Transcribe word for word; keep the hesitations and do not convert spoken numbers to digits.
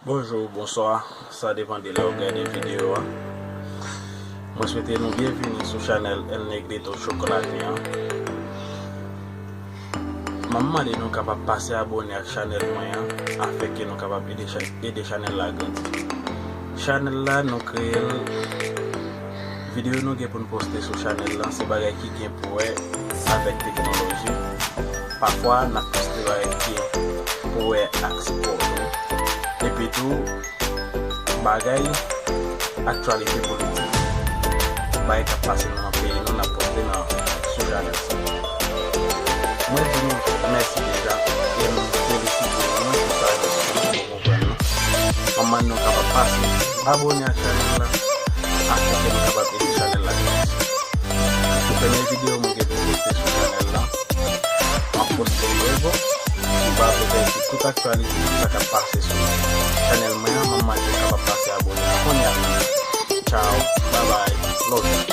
Bonjou, bonswa, sa depann de lè w gade videyo a. Mwen swete nou byenvini sou chanèl El Negrito Chocolate an. Mwen mande nou kapab pase abòne ak chanèl mwen an, afenke nou kapab ede, cha- ede chanèl la grandi. Chanèl la, nou kreye l, videyo nou gen pou n poste sou chanèl la, se bagay ki gen pou wè avèk teknoloji. Pafwa, n ap poste bagay ki gen pou wè ak spò tou. Epi tou, bagay aktyalite politik, bagay k ap pase nan peyi nou, n ap poste nan sou chanèl sa. Mwen di nou mèsi deja e m felisite nou pou sa nou konprann nou. Mwen mande nou kapab pase abòne ak chanèl la, afenke nou kapab ede chanèl la grandi. Premye videyo mwen gen pou poste sou chanèl la. M ap poste yo ankò. Si w pa vle pèdi tout aktyalite, tout sa k ap pase sou chanèl mwen an, mwen mande w kapab pase abòne kounye a. Ciao, bye bye, love you.